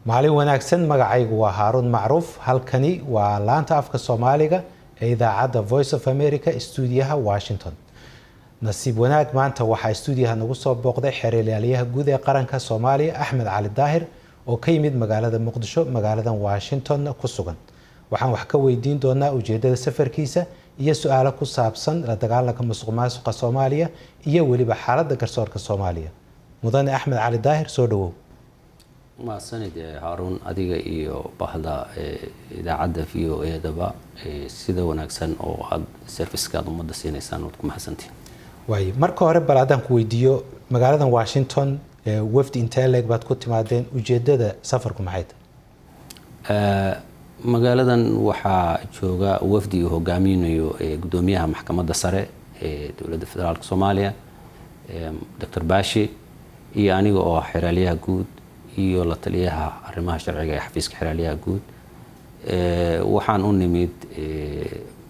Maalin wanaagsan. Magacaygu waa Haaruun Macruuf. Halkani waa laanta afka Soomaaliga ee idaacadda Voice of America, stuudiyaha Washington. Nasiib wanaag, maanta waxaa stuudiyaha nagu soo booqday xeer ilaaliyaha guud ee qaranka Soomaaliya, Axmed Cali Daahir, oo ka yimid magaalada Muqdisho, magaaladan Washington ku sugan. Waxaan wax ka weydiin doonaa ujeedada safarkiisa iyo su-aalo ku saabsan la dagaalanka musuq maasuqa Soomaaliya iyo weliba xaaladda garsoorka Soomaaliya. Mudane Axmed Cali Daahir, soo dhawow. Mahadsanid, Haaruun, adiga iyo bahda idaacadda VOA-daba. Sida wanaagsan oo aada service-ka aad ummadda siinaysaan waad ku mahadsantihin. Waay, marka hore bal haddaan ku weydiiyo, magaaladan Washington wafdi intee leeg baad ku timaadeen? Ujeedada safarku maxay tahay? Magaaladan waxaa jooga wafdi uu hogaaminayo guddoomiyaha Maxkamadda Sare ee Dowladda Federaalka Soomaaliya, Doctor Bashi, iyo aniga oo ah xeraalyaha guud iyo la taliyaha arrimaha sharciga ee xafiiska xeraalyaha guud. Waxaan u nimid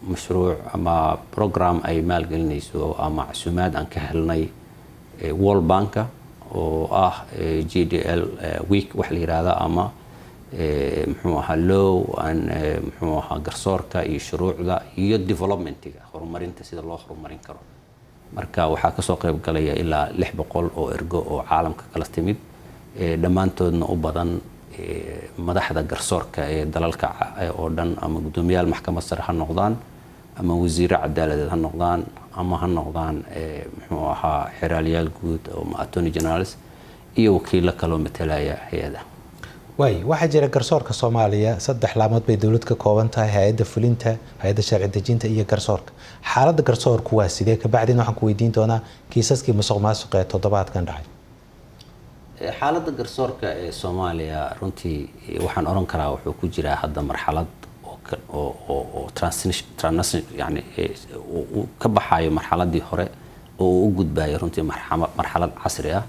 mashruuc ama program ay maalgelinayso ama casuumaad aan ka helnay World Bank-a, oo ah JDL Week wax la yiraahda, ama muxuu ahaa, law and muxuu ahaa, garsoorka iyo shuruucda iyo development-iga, horumarinta, sida loo horumarin karo. Marka waxaa kasoo qayb galaya ilaa 600 oo ergo oo caalamka kala timid, dhammaantoodna u badan madaxda garsoorka ee dalalka oo dhan, ama guddoomiyaal maxkamad sare ha noqdaan, ama wasiiro cadaaladeed ha noqdaan, ama ha noqdaan muxuu ahaa, xeraalyaal guud ama attorney generals iyo wakiilo kaloo matalaya hay-ada. Waay, waxaa jira garsoorka Soomaaliya saddex laamood bay dowlad ka kooban tahay: hay-adda fulinta, hay-adda sharci dejinta iyo garsoorka. Xaaladda garsoorku waa sidee? Kabacdina waxaan ku weydiin doonaa kiisaskii musuq maasuq ee toddobaadkan dhacay. Xaaladda garsoorka ee Soomaaliya runtii waxaan oran karaa wuxuu ku jiraa hadda marxalad oo transition, yani uu ka baxayo marxaladii hore oo uu u gudbayo runtii marxalad casri ah.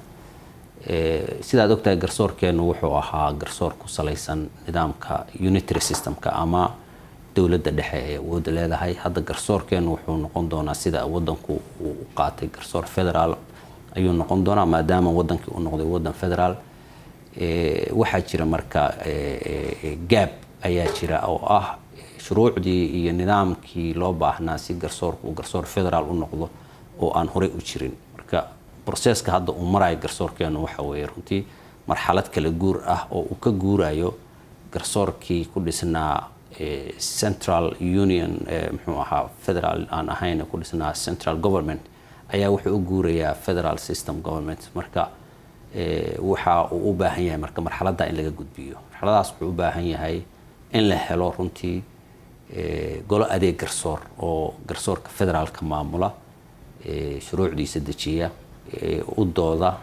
Sidaad ogtahay, garsoorkeenu wuxuu ahaa garsoor ku salaysan nidaamka unitary system-ka ama dowladda dhexe ee awoodda leedahay. Hadda garsoorkeenu wuxuu noqon doonaa, sida wadanku uu u qaatay, garsoor federaal ayuu noqon doonaa, maadaama wadankii uu noqday wadan federaal. Waxaa jira marka gap ayaa jira oo ah shuruucdii iyo nidaamkii loo baahnaa si garsoorku uu garsoor federaal u noqdo oo aan horey u jirin. Marka process-ka hadda uu marayo garsoorkeenu waxa weeye runtii marxalad kala guur ah oo uu ka guurayo garsoorkii ku dhisnaa central union, muxuu ahaa, federal aan ahayn, ku dhisnaa central government, ayaa wuxuu u guurayaa federal system government. Marka waxa uu u baahan yahay marka marxaladda in laga gudbiyo. Marxaladaas wuxuu u baahan yahay in la helo runtii golo adeeg garsoor oo garsoorka federaalka maamula, shuruucdiisa dejiya, u dooda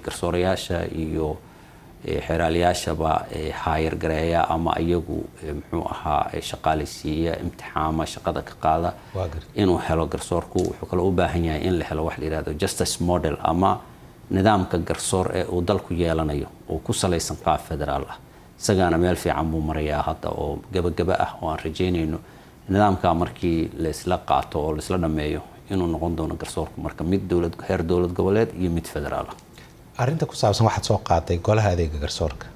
garsoorayaasha iyo xeeraalayaashaba, hire gareeya ama iyagu muxuu ahaa, shaqaalaysiiya, imtixaama, shaqada ka qaada inuu helo garsoorku. Wuxuu kaloo u baahan yahay in la helo wax la yihahdo justice model ama nidaamka garsoor ee uu dalku yeelanayo oo ku salaysan qaab federaal ah. Isagaana meel fiican buu marayaa hadda oo gabagaba ah, oo aan rajaynayno nidaamka markii laysla qaato oo laisla dhammeeyo inuu noqon doono garsoorku marka mid dowlad, heer dowlad goboleed iyo mid federaal ah. Arrinta ku saabsan waxaad soo qaaday golaha adeega garsoorka,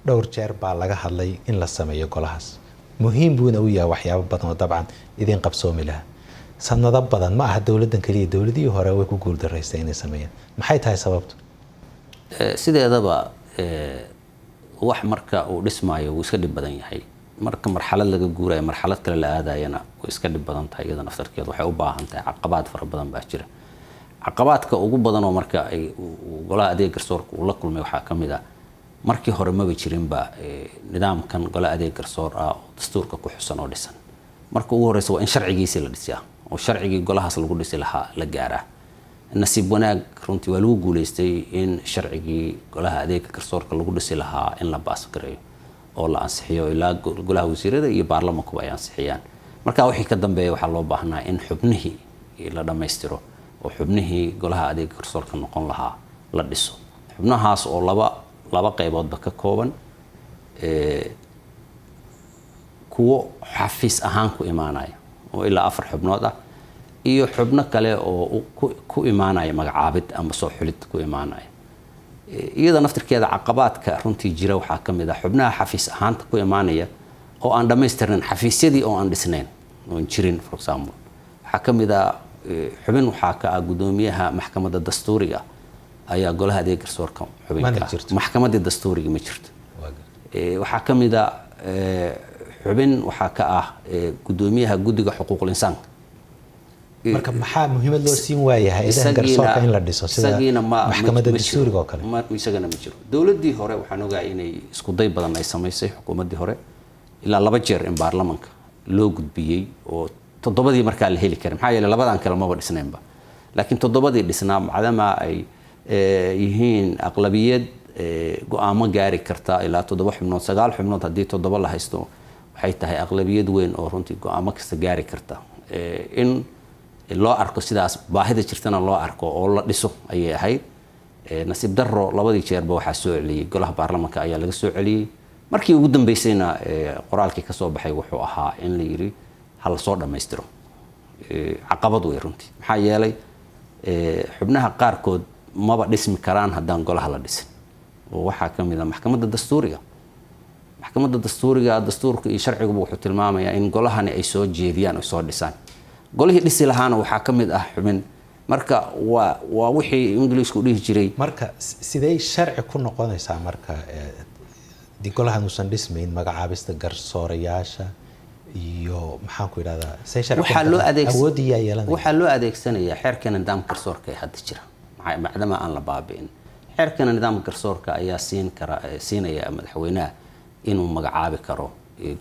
dhowr jeer baa laga hadlay in la sameeyo golahaas. Muhiim buuna u yahay waxyaabo badan oo dabcan idiin qabsoomi lahaa sanado badan. Ma aha dowladdan keliya, dowladihii hore way ku guuldaraystay inay sameeyaan. Maxay tahay sababtu? Sideedaba wax marka uu dhismaayo wuu iska dhib badan yahay. Marka marxalad laga guurayo marxalad kale la aadayana way iska dhib badan tahay. Iyada naftarkeedu waxay u baahan tahay, caqabaad fara badan baa jira. Caqabaadka ugu badan oo marka ay golaha adeeg garsoorka uu la kulmay waxaa ka mid ah, markii hore maba jirinba nidaamkan golaha adeeg garsoor ah oo dastuurka ku xusan oo dhisan. Marka ugu horeysa waa in sharcigiisii la dhisiyaa oo sharcigii golahaas lagu dhisi lahaa la gaaraa. Nasiib wanaag, runtii waa lagu guuleystay in sharcigii golaha adeega garsoorka lagu dhisi lahaa in la pass gareeyo oo la ansixiyo, ilaa golaha wasiirada iyo baarlamankuba ay ansixiyaan. Marka wixii ka dambeeya waxaa loo baahnaa in xubnihii la dhammaystiro oo xubnihii golaha adeega garsoorka noqon lahaa la dhiso, xubnahaas oo laba qayboodba ka kooban: kuwo xafiis ahaan ku imaanaya oo ilaa afar xubnood ah, iyo xubno kale oo ku imaanaya magacaabid ama soo xulid ku imaanaya. Iyada naftirkeeda caqabaadka runtii jira waxaa ka mid ah xubnaha xafiis ahaanta ku imaanaya oo aan dhammaystirnayn, xafiisyadii oo aan dhisnayn oon jirin. For example, waxaa ka mid ah xubin waxaa ka ah guddoomiyaha maxkamadda dastuuriga ayaa golaha adeeg garsoorka xubin ka ah. Maxkamaddii dastuuriga ma jirto. Waxaa ka mid a xubin waxaa ka ah guddoomiyaha guddiga xuquuqul insaanka. Marka maxaa muhiimad loo siin waaya hay-adaha garsoorka in la dhiso sida maxkamadda dastuuriga oo kale? Isagana ma jiro. Dowladdii hore waxaan ogahay inay isku day badan ay samaysay, xukuumaddii hore, ilaa 2 jeer in baarlamanka loo gudbiyey oo 7dii markaa la heli karin, maxaa yeelay labadan kale maba dhisnaynba, laakiin 7dii dhisnaa macdamaa ay yihiin aqlabiyad go-aamo gaari karta ilaa 7 xubnood, 9 xubnood. Haddii 7 la haysto, waxay tahay aqlabiyad weyn oo runtii go-aamo kasta gaari karta. In loo arko sidaas, baahida jirtana loo arko oo la dhiso ayay ahayd. Nasiib daro, labadii jeerba waxaa soo celiyey golaha baarlamanka ayaa laga soo celiyey. Markii ugu dambeysayna qoraalkii kasoo baxay wuxuu ahaa in la yidhi ha lasoo dhammaystiro. Caqabad wey runtii, maxaa yeelay xubnaha qaarkood maba dhismi karaan haddaan golaha la dhisin, oo waxaa ka mid a maxkamadda dastuuriga. Maxkamadda dastuuriga, dastuurka iyo sharciguba wuxuu tilmaamayaa in golahani ay soo jeediyaan, ay soo dhisaan. Golihii dhisi lahaana waxaa ka mid ah xubin. Marka waa wixii Ingiliishku dhihi jiray. Marka sidee sharci ku noqonaysaa marka di golahan uusan dhismayn magacaabista garsoorayaasha iyo maxaan ku idhahdaa, say sharci waxaa loo adeeg awoodii yaa yeelanaya? Waxaa loo adeegsanayaa xeerka nidaamka garsoorka ee hadda jira, maadaama aan la baabi'in. Xeerkana nidaamka garsoorka ayaa siin kara, siinaya madaxweynaha inuu magacaabi karo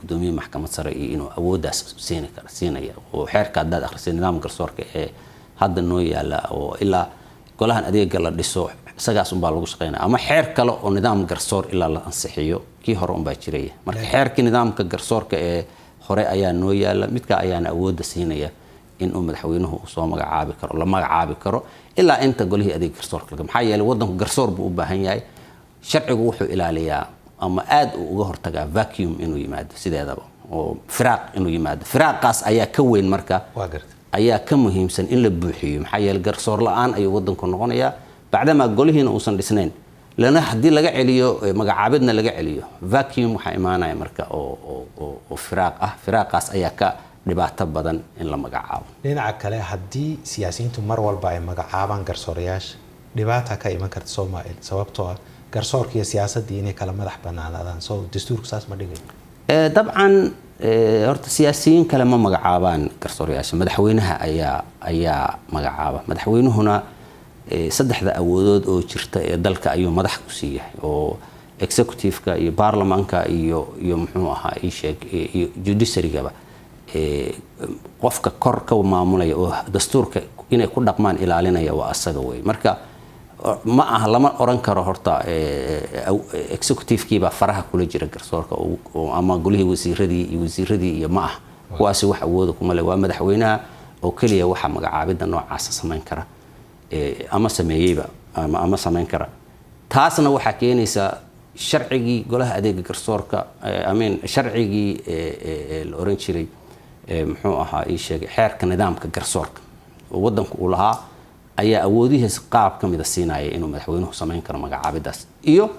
gudoomiye maxkamad sare iyo inuu awooddaas siini kara siinaya. Oo xeerka haddaad akhrisay nidaamka garsoorka ee hadda noo yaala, oo ilaa golahan adeega la dhiso isagaas unbaa lagu shaqeynaya, ama xeer kale oo nidaam garsoor ilaa la ansixiyo, kii hore unbaa jiraya. Marka xeerkii nidaamka garsoorka ee hore ayaa noo yaala, midka ayaana awoodda siinaya inuu madaxweynuhu uu soo magacaabi karo, la magacaabi karo ilaa inta golihii adeeg garsoorka laga. Maxaa yeelay waddanku garsoor buu u baahan yahay. Sharcigu wuxuu ilaaliyaa ama aad uu uga hortagaa vacuum inuu yimaado sideedaba, oo firaaq inuu yimaado. Firaaqaas ayaa ka weyn marka Waa gartay. ayaa ka muhiimsan in la buuxiyo, maxaa yeelay garsoor la-aan ayuu waddanku noqonayaa, bacdamaa golihiina uusan dhisnayn lana haddii laga celiyo magacaabidna laga celiyo, vacuum waxaa imaanaya marka oo firaaq ah. Firaaqaas ayaa ka dhibaato badan in la magacaabo. Dhinaca kale, haddii siyaasiyiintu mar walba ay magacaabaan garsoorayaasha, dhibaata ka iman karta Soomaali, sababtoo ah garsoorka iyo siyaasaddii inay kala madax banaanaadaan, soo dastuurku saas ma dhigayo? Dabcan, horta siyaasiyiin kale ma magacaabaan garsoorayaasha. Madaxweynaha ayaa magacaaba. Madaxweynuhuna saddexda awoodood oo jirta ee dalka ayuu madax ku siiyahay, oo executive-ka iyo baarlamaanka iyo muxuu ahaa ii sheeg iyo judiciary-gaba qofka kor ka maamulaya oo dastuurka inay ku dhaqmaan ilaalinaya waa asaga wey. Marka ma aha, lama oran karo horta executive-kiibaa faraha kula jira garsoorka ama golihii wasiiradii iyo wasiiradii iyo ma aha. Kuwaasi wax awooda kuma le. Waa madaxweynaha oo keliya waxa magacaabidda noocaasa samayn kara ama sameeyeyba ama samayn kara. Taasna waxaa keenaysaa sharcigii golaha adeega garsoorka, I mean sharcigii la oran jiray muxuu ahaa ii sheegay xeerka nidaamka garsoorka oo waddanku uu lahaa ayaa awoodihiis qaab ka mida siinaya inuu madaxweynuhu samayn karo magacaabidaas, iyo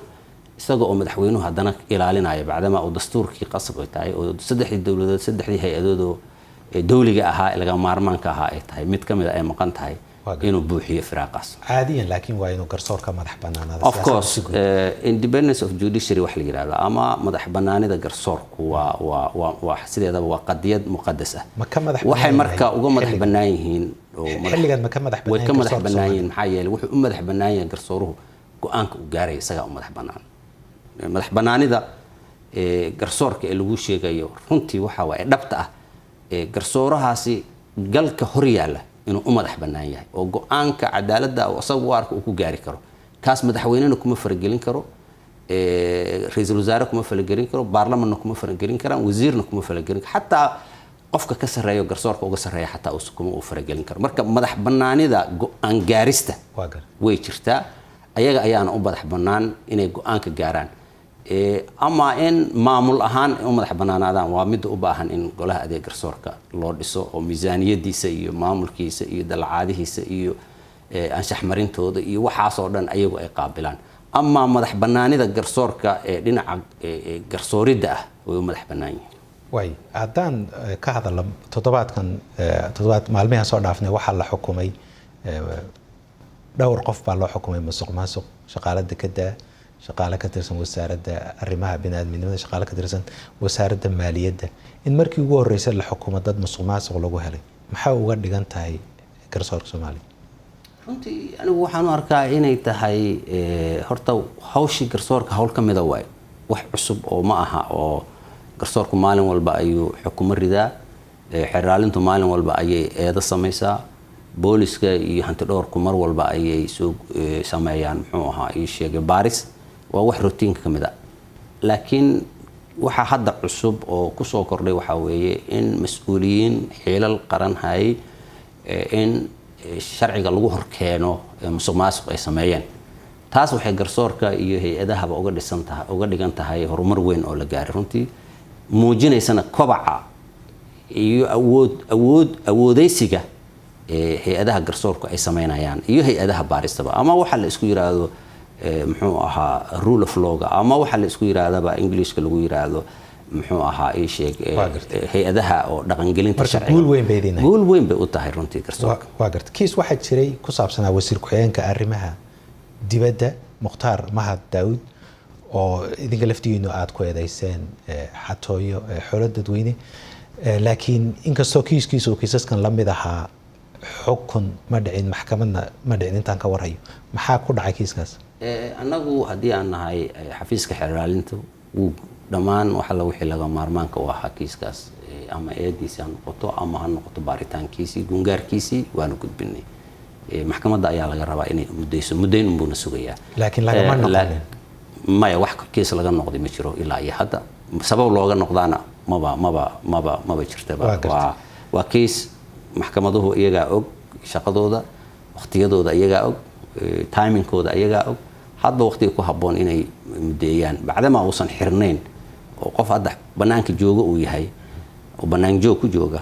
isaga oo madaxweynuhu haddana ilaalinaya, bacdamaa uu dastuurkii qasab ay tahay oo saddexdii dowladood, saddexdii hay-adood oo dowliga ahaa ee laga maarmaanka ahaa ay tahay, mid ka mid a ay maqan tahay, inuu buuxiyo firaaqaas. Caadiyan laakiin waa inuu garsoorka madax banaanaada. Of course, independence of judiciary wax la yidhahda ama madax banaanida garsoorku waa sideedaba waa qadiyad muqadas ah. Ma ka madax waxay marka uga madax bannaan yihiin? Xilligan ma ka madax way ka madax bannaan yihiin, maxaa yeelay wuxuu u madax bannaan yahay garsooruhu go-aanka uu gaaraya, isagaa u madax bannaan. Madax bannaanida garsoorka ee lagu sheegayo runtii waxa waaye dhabta ah garsoorahaasi galka hor yaalla inuu u madax bannaan yahay oo go-aanka cadaaladda oo isagu u arka uu ku gaari karo. Kaas madaxweynena kuma faragelin karo, ra-iisul wasaare kuma faragelin karo, baarlamanna kuma faragelin karaan, wasiirna kuma faragelin karo, xataa qofka ka sarreeyo garsoorka uga sarreeya xataa kuma uu faragelin karo. Marka madax bannaanida go-aan gaarista way jirtaa, ayaga ayaana u madax bannaan inay go-aanka gaaraan, ama in maamul ahaan u madax bannaanaadaan waa midda u baahan in golaha adeeg garsoorka loo dhiso oo miisaaniyadiisa iyo maamulkiisa iyo dalacaadihiisa iyo anshax marintooda iyo waxaasoo dhan ayagu ay qaabilaan, Amaa madax banaanida garsoorka ee dhinaca garsooridda ah, way u madax bannaan yihiin. Way haddaan ka hadalno toddobaadkan, toddobaad maalmihan soo dhaafnay, waxaa la xukumay dhowr qof baa loo xukumay musuq maasuq: shaqaale dekeda, shaqaale ka tirsan Wasaaradda Arrimaha Biniaadminimada, shaqaale ka tirsan Wasaaradda Maaliyadda. In markii ugu horreysay la xukumo dad musuq maasuq lagu helay, maxaa uga dhigan tahay garsoorka Soomaaliya? Runtii anigu waxaan u arkaa inay tahay horta hawshii garsoorka hawl ka mida waay. Wax cusub oo ma aha, oo garsoorku maalin walba ayuu xukumo ridaa, xeraalintu maalin walba ayay eedo samaysaa, booliska iyo hantidhowrku mar walba ayay soo sameeyaan, muxuu ahaa ii sheegay, baaris. Waa wax routiinka ka mid a. Laakiin waxaa hadda cusub oo kusoo kordhay waxaa weeye in mas-uuliyiin xiilal qaran hayay in sharciga lagu horkeeno musuq maasuq ay sameeyeen. Taas waxay garsoorka iyo hay-adahaba uga dhisan tahay, uga dhigan tahay horumar weyn oo la gaaray, runtii muujinaysana kobaca iyo awood awoodeysiga hay-adaha garsoorku ay sameynayaan iyo hay-adaha baaristaba, ama waxa la isku yiraahdo muxuu ahaa rule of lawga, ama waxa la isku yiraahdaba Englishka lagu yiraahdo, muxuu ahaa ii sheeg, hay-adaha oo dhaqangelinta sharciga. Guul weyn bay idin Guul weyn bay u tahay runtii garsoorka. Waa garta. Kiis waxaa jiray ku saabsanaa wasiir ku-xigeenka arrimaha dibadda Mukhtaar Mahad Daawud, oo idinka laftigiinu aada ku eedeyseen xatooyo xoolo dadweyne, laakiin inkastoo kiiskiisa uu kiisaskan la mid ahaa, xukun ma dhicin, maxkamadna ma dhicin intaan ka warhayo. Maxaa ku dhacay kiiskaas? Annagu haddii aan nahay xafiiska xeraalinta, wuu dhammaan wax alla wixii laga maarmaanka u ahaa kiiskaas, ama eediisi ha noqoto ama ha noqoto baaritaankiisii, gungaarkiisii, waanu gudbinay. Maxkamadda ayaa laga rabaa inay muddayso, muddayn unbuuna sugayaa. Laakiin lagama noqonin? Maya, wax kiis laga noqday ma jiro ilaa iyo hadda. Sabab looga noqdaana maba jirtaba. Waa kiis maxkamaduhu iyagaa og shaqadooda, waqtiyadooda iyagaa og, timingkooda iyagaa og, hadba waqtiga ku habboon inay muddeeyaan, bacdamaa uusan xirnayn oo qof hadda bannaanka jooga uu yahay oo bannaan joog ku jooga.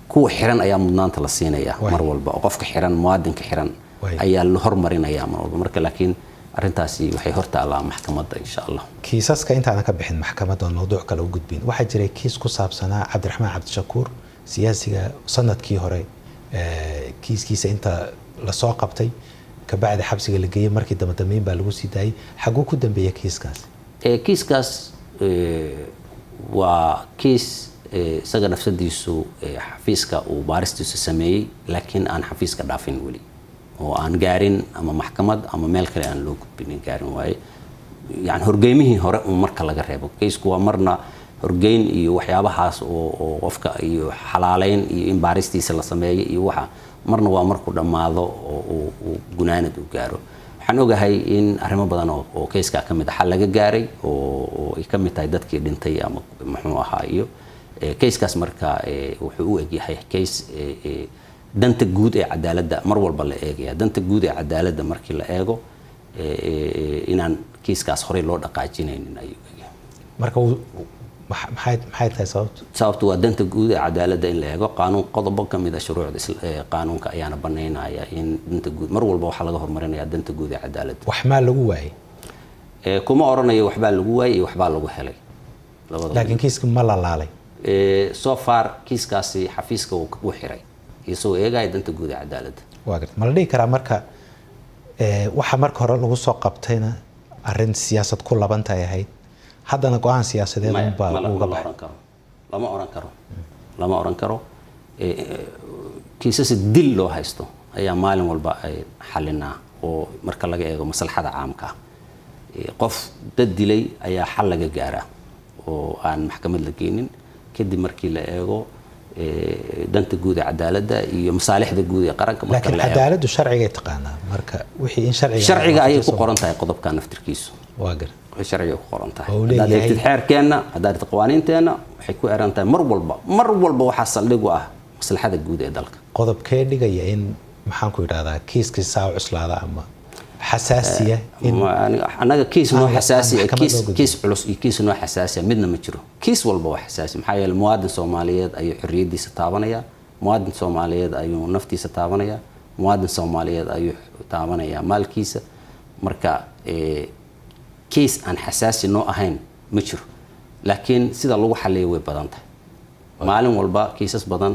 Kuwa xiran ayaa mudnaanta la siinaya mar walba, oo qofka xiran, muwaadinka xiran ayaa la hormarinaya mar walba. Marka laakiin arrintaasi waxay hortaallaa maxkamadda, insha Allah. Kiisaska intaanan ka bixin maxkamadda oon mawduuc kale u gudbin, waxaa jiray kiis ku saabsanaa Cabdiraxmaan Cabdishakuur, siyaasiga sanadkii hore kiiskiisa inta lasoo qabtay kabacdi xabsiga la geeyey, markii dambe damiin baa lagu sii daayey. Xaguu ku dambeeya kiiskaas? Kiiskaas waa kiis isaga nafsadiisu xafiiska uu baaristiisu sameeyey, laakiin aan xafiiska dhaafin weli, oo aan gaarin ama maxkamad ama meel kale aan loo gudbinin gaarin waaye. Yani horgeymihii hore uun marka laga reebo, kaysku waa marna horgeyn iyo waxyaabahaas oo qofka iyo xalaaleyn iyo in baaristiisa la sameeyo iyo waxa, marna waa markuu dhammaado oo uu gunaanad u gaaro. Waxaan ogahay in arrimo badan oo kayskaa ka mid a xal laga gaaray, oo ay ka mid tahay dadkii dhintay ama muxuu ahaa iyo kayskaas. Marka wuxuu u egyahay kays danta guud ee cadaaladda mar walba la eegaya. Danta guud ee cadaaladda markii la eego, inaan kiiskaas horey loo dhaqaajinaynin ayuu egyahay. Marka maxay tahay sababtu? Sababtu waa danta guud ee cadaaladda in la eego. Qaanuun qodobo ka mid a shuruucda qaanuunka ayaana banaynaya in danta guud mar walba waxaa laga horumarinaya danta guud ee cadaaladda. Wax maa lagu waayey? Kuma oranayo waxbaa lagu waayey iyo waxbaa lagu helay labadaba. Laakiin kiiska ma la laalay? So far kiiskaasi xafiiska wuu xiray isagoo eegaya danta guud ee cadaaladda. Waa garta. Ma la dhihi karaa marka waxa marka hore lagu soo qabtayna arrin siyaasad ku labantay ahayd, haddana go-aan siyaasadeed Maya, unbaa uga ma la baxay? Oran karo, lama oran karo, lama oran karo. Kiisas dil loo haysto ayaa maalin walba ay xalinaa, oo marka laga eego maslaxada caamka ah, qof dad dilay ayaa xal laga gaaraa oo aan maxkamad la geynin, kadib markii la eego danta guud ee cadaaladda iyo masaalixda guud ee qaranka marka Laakiin la eego. Cadaaladdu sharcigay taqaanaa, marka wixii in sharciga Sharciga ayay ku qoran tahay qodobka naftirkiisu. Waa gar Waxay sharciga ku qoran tahay Oo uu haddaad leeyahay eegtid xeerkeenna, haddaad eegtid qawaaniinteenna, waxay ku eran tahay mar walba, mar walba waxaa saldhig u ah maslaxada guud ee dalka. Qodobkee dhigaya in, maxaan ku idhahdaa, kiiskii saa u cuslaada ama xasaasiya in Annaga kiis noo xasaasi aan maxkamad kiis loo gudbin? Kiis culus iyo kiis noo xasaasiya midna ma jiro. Kiis walba waa xasaasi, maxaa yeelay muwaadin Soomaaliyeed ayuu xorriyaddiisa taabanaya, muwaadin Soomaaliyeed ayuu naftiisa taabanaya, muwaadin Soomaaliyeed ayuu taabanaya maalkiisa. Marka Case aan xasaasi noo ahayn ma jiro, laakiin sida lagu xaliyo way badan tahay. Maalin walba kiisas badan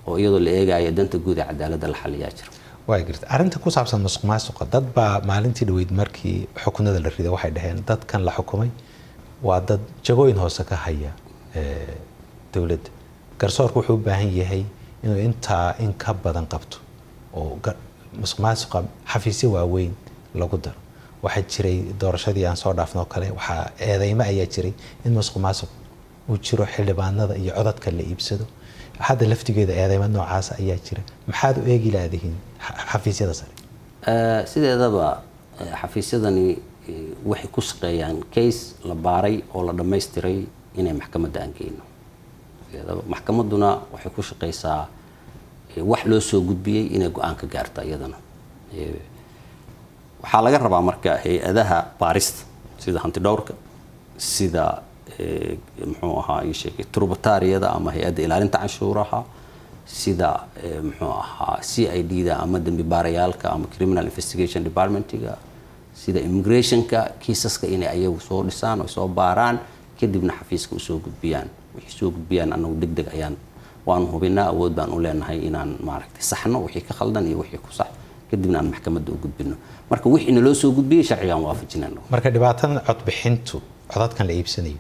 oo iyadoo la eegayo danta guud ee cadaaladda la xaliyaa jiro. Waa garta. Arrinta ku saabsan musuq maasuqa, dad baa maalintii dhaweyd markii xukunada la riday waxay dhaheen dadkan la xukumay waa dad jagooyin hoose ka haya dowladda, garsoorku wuxuu u baahan yahay inuu intaa in ka badan qabto oo musuq maasuqa xafiisyo waaweyn lagu daro. Waxaa jiray doorashadii aan soo dhaafno kale, waxaa eedeymo ayaa jiray in musuq maasuq uu jiro, xildhibaanada iyo codadka la iibsado. Hadda laftigeeda eedeymo noocaas ayaa jira. Maxaad u eegi laadihiin xafiisyada sare? Sideedaba xafiisyadani waxay ku shaqeeyaan case la baaray oo la dhammaystiray inay maxkamadda aan geyno. Sideedaba maxkamadduna waxay ku shaqeysaa wax loo soo gudbiyey inay go-aan ka gaarto. Iyadana waxaa laga rabaa marka hay-adaha baarista sida hantidhowrka, sida muxuu ahaa ii sheegay turbatariyada ama hay-adda ilaalinta canshuuraha, sida muxuu ahaa CID da ama dembi baarayaalka ama criminal investigation department-iga, sida immigration-ka, kiisaska inay ayagu soo dhisaan oo soo baaraan, kadibna xafiiska usoo gudbiyaan. Wixii soo gudbiyaan anagu deg deg ayaan waanu hubinaa. Awood baan u leenahay inaan maaragtay saxno wixii ka khaldan iyo wixii ku sax, kadibna aan maxkamadda u gudbino. Marka wixii naloo soo gudbiyey sharcigaan waafajinano. Marka dhibaatadan codbixintu, codadkan la iibsanayo,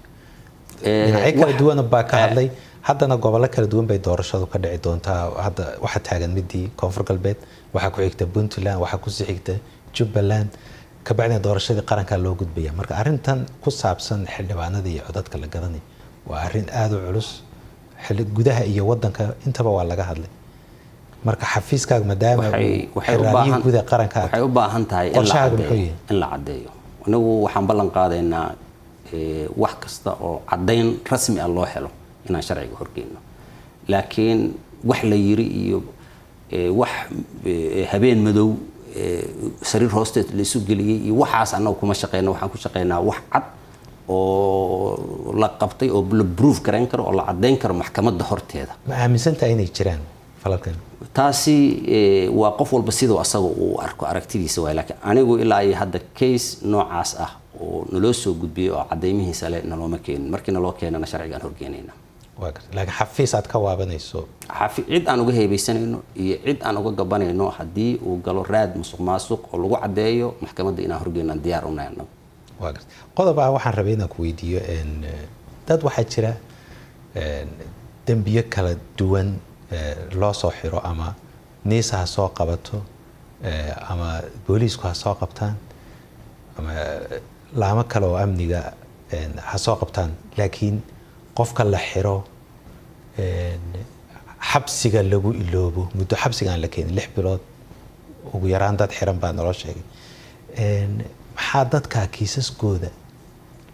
dhinacyo kala duwan baa ka hadlay. Haddana gobollo kala duwan bay doorashadu ka dhici doontaa. Hadda waxaa taagan midii Koonfur Galbeed, waxaa ku xigta Puntland, waxaa kusii xigta Jubbaland, kabacdina doorashadii qarankaa loo gudbaya. Marka arrintan ku saabsan xildhibaanada iyo codadka la gadanay waa arrin aada u culus. Gudaha iyo wadanka intaba waa laga hadlay. Marka xafiiskaaga, maadaama xeraaliyihii guud ee qaranka, waxay u baahan tahay qorshahaaga muxuu yahay? In la caddeeyo. Anigu waxaan ballan qaadaynaa wax kasta oo caddayn rasmi ah loo helo inaan sharciga horgeyno, laakiin wax la yiri iyo wax habeen madow sariir hoosteed la isu geliyey iyo waxaas annagu kuma shaqeyno. Waxaan ku shaqeynaa wax cad oo la qabtay oo la proof garayn karo oo la caddayn karo maxkamadda horteeda. Ma aaminsantahay inay jiraan falalkan? Taasi waa qof walba siduu asaga uu arko, aragtidiisa waay, laakiin anigu ilaa iyo hadda case noocaas ah oo naloo soo gudbiyey oo caddaymihiisa leh nalooma keenin. Markii naloo keenana sharcigaan horgeenayna. Waa garta, laakiin xafiis aad ka waabanayso? Cid aan uga heebeysanayno iyo cid aan uga gabanayno, haddii uu galo raad musuq maasuq oo lagu caddeeyo, maxkamadda inaan horgeynaan diyaar u nahay annagu. Waa garta. Qodob ah waxaan rabay inaan ku weydiiyo. Dad waxaa jira dembiyo kala duwan loo soo xiro, ama NISA ha soo qabato ama booliisku ha soo qabtaan ama laamo kale oo amniga ha soo qabtaan, laakiin qofka la xiro xabsiga lagu iloobo muddo, xabsiga aan la keenin 6 bilood ugu yaraan dad xiran baa naloo sheegay. Maxaa dadka kiisaskooda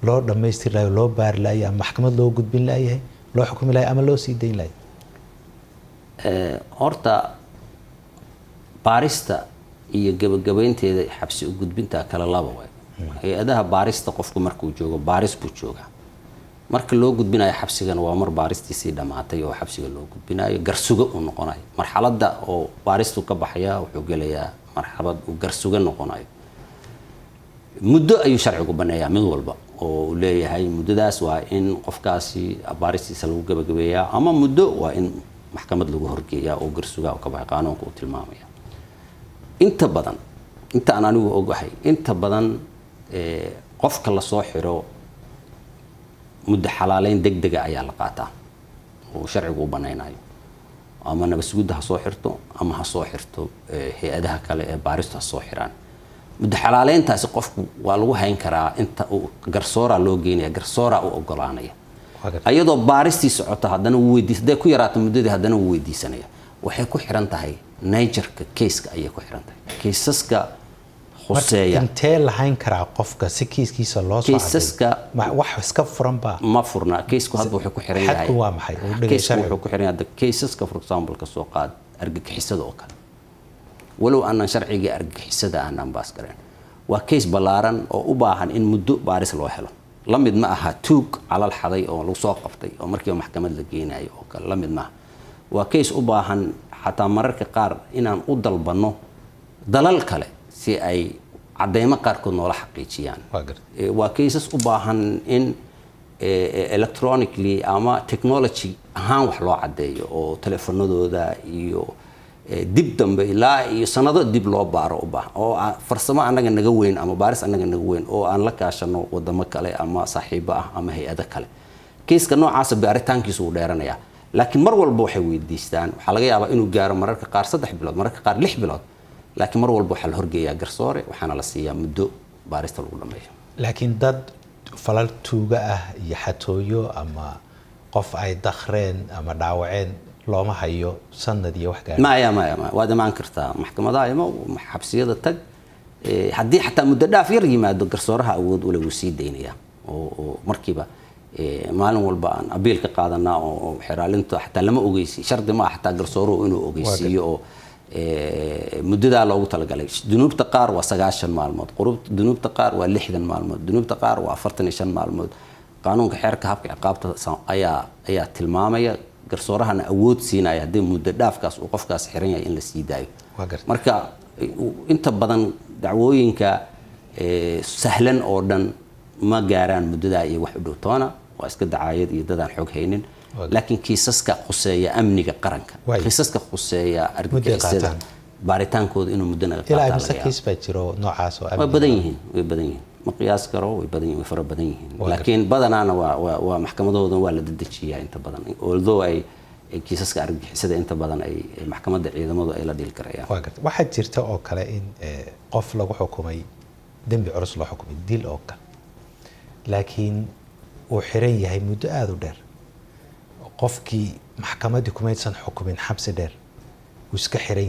loo dhammaystiri lahayo, loo baari lahayo, ama maxkamad loo gudbin layahay, loo xukumi lahay ama loo sii dayn lahay? Horta baarista iyo gabagabaynteeda, xabsi u gudbinta kala laba waay. Hay-adaha baarista qofku markuu joogo baaris buu joogaa. Marka loo gudbinayo xabsigana waa mar baaristiisii dhammaatay oo xabsiga loo gudbinayo, garsugo uu noqonayo. Marxaladda oo baaristu ka baxaya wuxuu gelayaa marxalad uu garsugo noqonayo. Muddo ayuu sharcigu baneeyaa mid walba oo uu leeyahay muddadaas waa in qofkaasi baaristiisa lagu gabagabeeyaa ama muddo waa in maxkamad lagu horgeeyaa oo garsugaa oo ka baxay, qaanuunka uu tilmaamaya. Inta badan, inta aan anigu ogahay, inta badan qofka lasoo xiro muddo xalaaleyn deg dega ayaa la qaataa oo sharcigu u banaynayo, ama nabadsugidda ha soo xirto ama ha soo xirto hay-adaha kale ee baaristu ha soo xiraan. Muddo xalaaleyntaasi qofku waa lagu hayn karaa inta uu garsooraa loo geynaya, garsooraa u ogolaanaya. Ayadoo baaristii socota haddana wuu weydiis, hadday ku yaraato muddadii haddana wuu weydiisanaya. Waxay ku xiran tahay nature-ka case-ka ayay ku xiran tahay, kaysaska khuseeya. Intee lahayn karaa qofka si kiiskiisa loo soo Kiisaska wax iska furan baa? Ma furna case-ku. Hadda wuxuu ku xiran yahay Xadku waa maxay? Uu dhigay case-ku sharcigu. wuxuu ku xiran yahay kaysaska, for example, ka soo qaad argagixisada oo kale, walow aanan sharcigii argagixisada aanan baas garan, waa case ballaaran oo u baahan in muddo baaris loo helo. La mid ma aha tuug calal xaday oo lagu soo qabtay oo markiiba maxkamad la geynayo oo kale, la mid maaha. Waa case u baahan xataa mararka qaar inaan u dalbanno dalal kale si ay Cadeymo qaarkood noola xaqiijiyaan. Waa gartay. Waa cases u baahan in electronically ama technology ahaan wax loo caddeeyo, oo teleefanadooda iyo dib dambe ilaa iyo sanado dib loo baaro u baahan, oo farsamo annaga naga weyn ama baaris annaga naga weyn oo aan la kaashano wadamo kale ama saaxiibo ah ama hay-ado kale. Kiiska noocaasa baaritaankiisu wuu dheeranayaa, laakiin mar walba waxay weydiistaan, waxaa laga yaabaa inuu gaaro mararka qaar 3 bilood, mararka qaar 6 bilood, laakiin mar walba waxaa la horgeeyaa garsoore, waxaana la siiyaa muddo baarista lagu dhameeyo. Laakiin dad falal tuuga ah iyo xatooyo ama qof ay dakhreen ama dhaawaceen looma hayo sanad iyo wax gaar? Maya, maya, maya, waad imaan kartaa maxkamadaha, ima xabsiyada tag. Haddii xataa muddo dhaaf yar yimaado, garsooraha awood ule wuu sii daynayaa, oo markiiba maalin walba aan abiil ka qaadanaa, oo xeraalinta xataa lama ogeysi, shardi ma ah xataa garsooruhu inuu ogeysiiyo, oo muddadaa loogu talagalay. Dunuubta qaar waa 90 maalmood, dunuubta qaar waa 60 maalmood, dunuubta qaar waa 45 maalmood. Qaanuunka xeerka habka ciqaabta ayaa tilmaamaya, garsoorahana awood siinaya haddii muddo dhaafkaas uu qofkaas xiran yahay in la sii daayo. Waa gartay. Marka inta badan dacwooyinka sahlan oo dhan ma gaaraan muddadaa iyo wax u dhow toona, waa iska dacaayad iyo dadaan xog haynin. Laakiin kiisaska khuseeya amniga qaranka, kiisaska khuseeya argagixisada, qaataan. Baaritaankooda inuu muddo naga Ilaa qaataa imse laga yaabaa. kiis baa jiro noocaas oo Way amniga? badan yihiin, way badan yihiin, ma qiyaas karo, way badan yihiin, way fara badan yihiin. Waa. Laakiin badanaana waa maxkamadahoodan waa la dedejiyaa inta badan, although ay kiisaska argagixisada inta badan ay maxkamadda ciidamadu ay la dhiil karayaan. Waa gartay. Waxaa jirta oo kale in qof lagu xukumay dembi culus, loo xukumay dil oo kale, laakiin uu xiran yahay muddo aada u dheer. Qofkii maxkamaddii kumaysan xukumin xabsi dheer, wuu iska xiran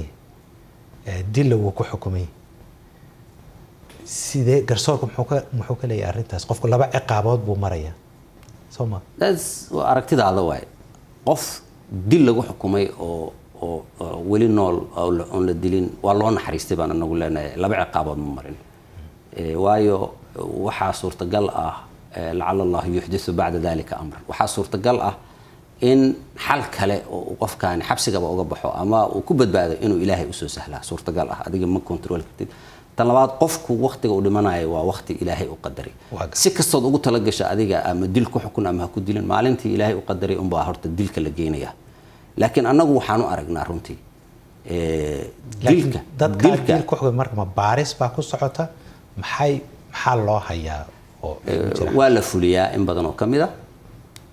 yahay, dilla wuu ku xukumay. Sidee garsoorku muxuu ka leeyahay arrintaas? Qofku laba ciqaabood buu marayaa, soo ma? That's waa aragtidaada waaye. Qof dil lagu xukumay oo weli nool oon la dilin, waa loo naxariistay baan anagu leenahay, laba ciqaabood ma marin. Waayo waxaa suurtagal ah, lacala Allahu yuxdithu bacda dalika amran, waxaa suurtagal ah in xal kale oo uu qofkaani xabsigaba uga baxo ama uu ku badbaado inuu Ilaahay usoo sahlaa suurtagal ah. Adiga ma control kartid. Tan labaad, qofku waqtiga uu dhimanayo waa waqti Ilaahay u qadaray. Si kastood ugu talagasho adiga, ama dil ku xukun ama ha ku dilin, maalintii Ilaahay u qadaray unbaa horta dilka la geynaya. Laakiin annagu waxaan u aragnaa runtii Laakiin dilka dadka dilka dil ku xukumay, marka ma baaris baa ku socota? Maxaa loo hayaa oo jira? Waa la fuliyaa in badan oo ka mid a,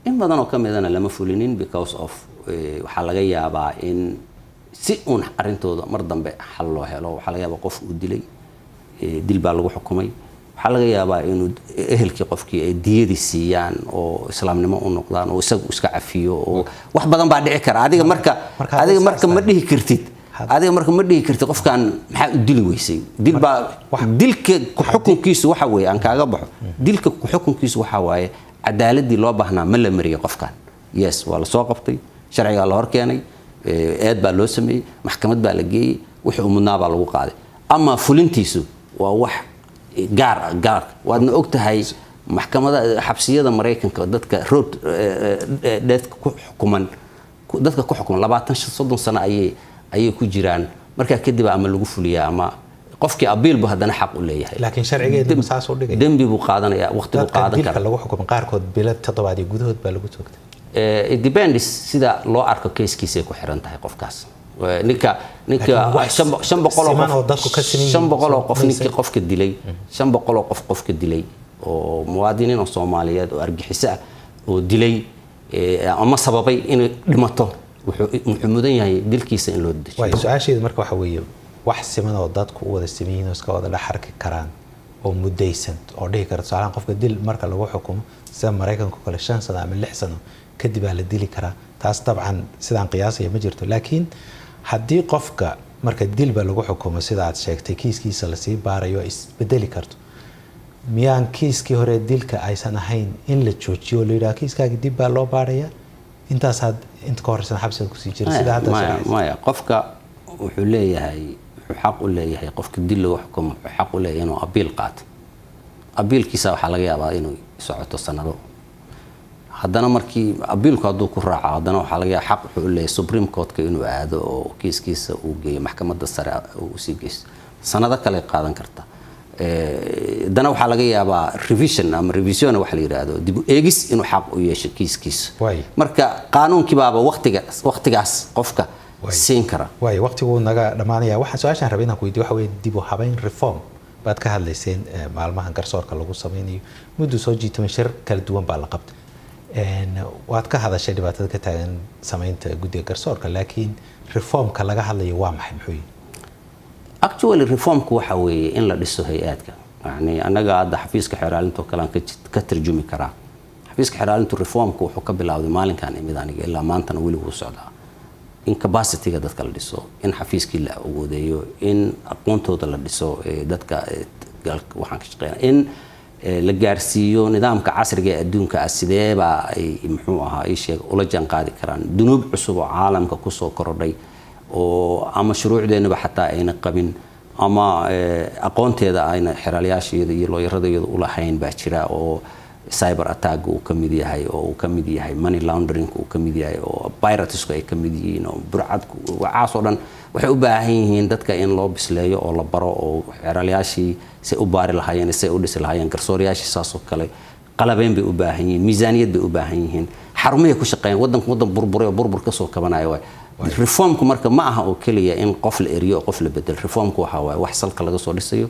in badan oo ka midana lama fulinin, because of waxaa laga yaabaa in si uun arrintooda mar dambe xal loo helo. Waxaa laga yaabaa qof uu dilay, dil baa lagu xukumay, waxaa laga yaabaa inuu ehelkii qofkii ay diyadii siiyaan oo islaamnimo u noqdaan oo isagu iska cafiyo, oo wax badan baa dhici kara. Adiga marka Marka adiga hadday marka saas ma tahay- dhihi kartid, adiga marka ma dhihi kartid qofkan maxaa u dili weysay. Dil baa dilka ku xukunkiisu waxa weeye, aan kaaga baxo, dilka ku xukunkiisu waxa waaye cadaaladii loo baahnaa ma la mariyay qofkan? Yes, waa la soo qabtay, sharcigaa la hor keenay, eed baa loo sameeyey, maxkamad baa la geeyey, wixii uu mudnaa baa lagu qaaday. Ama fulintiisu waa wax gaar ah, gaar waadna og tahay. Maxkamada xabsiyada Maraykanka dadka road death ku xukuman, dadka ku xukuman 20, 30 sano ayay ku jiraan. Markaa kadib ama lagu fuliyaa ama qofkii abiil bu haddana xaq u leeyahay. Laakiin sharcigeedu ma saas u dhigaya? Dembi buu qaadanaya, waqti buu Dadka qaadan dilka karaa. lagu xukumay qaarkood bilo, toddobaadyo gudahood baa lagu toogtay. It depends, sida loo arko keeskiisay ku xiran tahay qofkaas. Ninka Laakiin wax 500 oo siman qof oo dadku ka siman yihiin 500 oo qof ninkii qofka dilay, 500 oo qof qofka dilay oo muwaadiniin oo Soomaaliyeed oo argagixiso ah oo dilay, ama sababay inay dhimato, wuxuu mudan yahay dilkiisa in loo dejiyo. Waay, su-aasheedu marka waxa weeye, wax siman oo dadku u wada siman yihiin oo iska wada dhex arki karaan oo mudaysan oo dhihi kara, tusaalahan qofka dil marka lagu xukumo sida Maraykanka oo kale 5 sano ama 6 sano kadib baa la dili karaa, taas dabcan sidaan qiyaasaya ma jirto. Laakiin haddii qofka marka dilba lagu xukumo, sida aad sheegtay, kiiskiisa lasii baarayo ay isbedeli karto, miyaan kiiskii hore dilka aysan ahayn in la joojiyo oo la yidhaha kiiskaagi dib baa loo baarayaa, intaasaad inta ka horreysana xabsigaad kusii jira, sida hadda Maya. sharciyeysan? Maya, qofka wuxuu leeyahay, wuxuu xaq u leeyahay, qofka dil lagu xukumo wuxuu xaq u leeyahay inuu abiil qaato. Abiilkiisa waxaa laga yaabaa inuu socoto sanado. Haddana markii abiilku hadduu ku raaco, haddana waxaa laga yaabaa xaq wuxuu u leeyahay Supreme Courtka inuu aado oo kiiskiisa uu geeyo maxkamadda sare, uu sii geysto. Sanado kale qaadan karta. Haddana waxaa laga yaabaa revision ama revision waxa la yidhaahdo, dib u eegis, inuu xaq u yeesho kiiskiisa. Marka qaanuunkii baaba waqtiga waqtigaas qofka siin kara. Waay, waqtiguu naga dhammaanaya. Waxaan su-aashaan rabay inaan ku weydiyo waxa weeye, dib u habayn, reform baad ka hadlayseen maalmahan garsoorka lagu sameynayo. Muddo soo jiitama, shir kala duwan baa la qabtay. Waad ka hadashay dhibaatada ka taagan samaynta guddiga garsoorka, laakiin reformka laga hadlayo waa maxay? Muxuu yihi? Actually, reformku waxa weeye in la dhiso hay-aadka. Yani annaga hadda xafiiska xeer ilaalinta oo kale aan ka tarjumi karaa. Xafiiska xeer ilaalintu reformku wuxuu ka bilowday maalinkan imid aniga ilaa maantana weli wuu socdaa, in capacityga dadka la dhiso, in xafiiskii la awoodeeyo, in aqoontooda la dhiso dadka waxaan ka shaqeynaa, in la gaarsiiyo nidaamka casriga ee adduunka ah, sideebaa ay muxuu ahaa ii sheeg ula jaanqaadi karaan dunuub cusub oo caalamka kusoo korodhay oo ama shuruucdeenaba xataa ayna qabin ama aqoonteeda ayna xeer ilaaliyaasheeda iyo looyaradayada ulahayn baa jira, oo cyber attack uu ka mid yahay, oo uu ka mid yahay money laundering uu ka mid yahay, oo piratesku ay ka mid yihiin, oo burcadku. Waxaas oo dhan waxay u baahan yihiin dadka in loo bisleeyo oo la baro, oo xeer ilaaliyaashii say u baari lahaayeen, say u dhisi lahaayeen, garsooriyaashii saas oo kale. Qalabeyn bay u baahan yihiin, miisaaniyad bay u baahan yihiin, xarumahay ku shaqeeyaan. Wadanku wadan burburay oo burbur kasoo kabanaya waay. Reformku marka ma aha oo keliya in qof la eriyo oo qof la bedelo. Reformku waxa waaye wax salka laga soo dhisayo,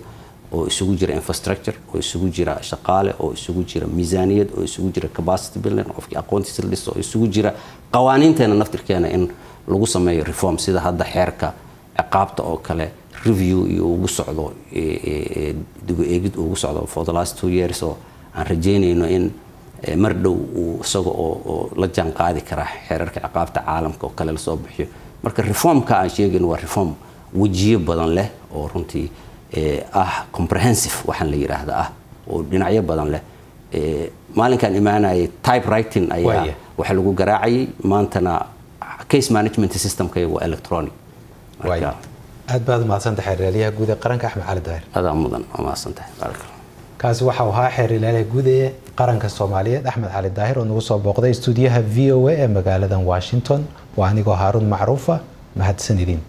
oo isugu jira infrastructure, oo isugu jira shaqaale, oo isugu jira miisaaniyad, oo isugu jira capacity building, qofkii aqoontiisa la dhiso, oo isugu jira qawaaniinteena naftirkeena in lagu sameeyo reform, sida hadda xeerka ciqaabta oo kale review iyo ugu socdo, dib u eegid ugu socdo for the last 2 years, oo aan rajeynayno in mar dhow uu isaga oo la jaan qaadi kara xeerarka ciqaabta caalamka oo kale lasoo bixiyo. Marka reformka aan sheegayno waa reform wejiyo badan leh, oo runtii ah comprehensive waxaan la yidhaahda ah, oo dhinacyo badan leh. Maalinkaan imaanayay typewriting ayaa waxa lagu garaacayay, maantana case management systemka waa electronic. Marka aad baad umahadsantahay, xeer ilaaliyaha guud ee qaranka Axmed Cali Daahir. Adaa mudan, waa mahadsantahay, baarak Allah. Kaasi waxa uu ahaa xeer ilaaliyaha guud ee qaranka Soomaaliyeed Axmed Cali Daahir, oo nagu soo booqday istuudiyaha VOA ee magaaladan Washington. Waa anigoo Haaruun Macruufa, mahadsan idin.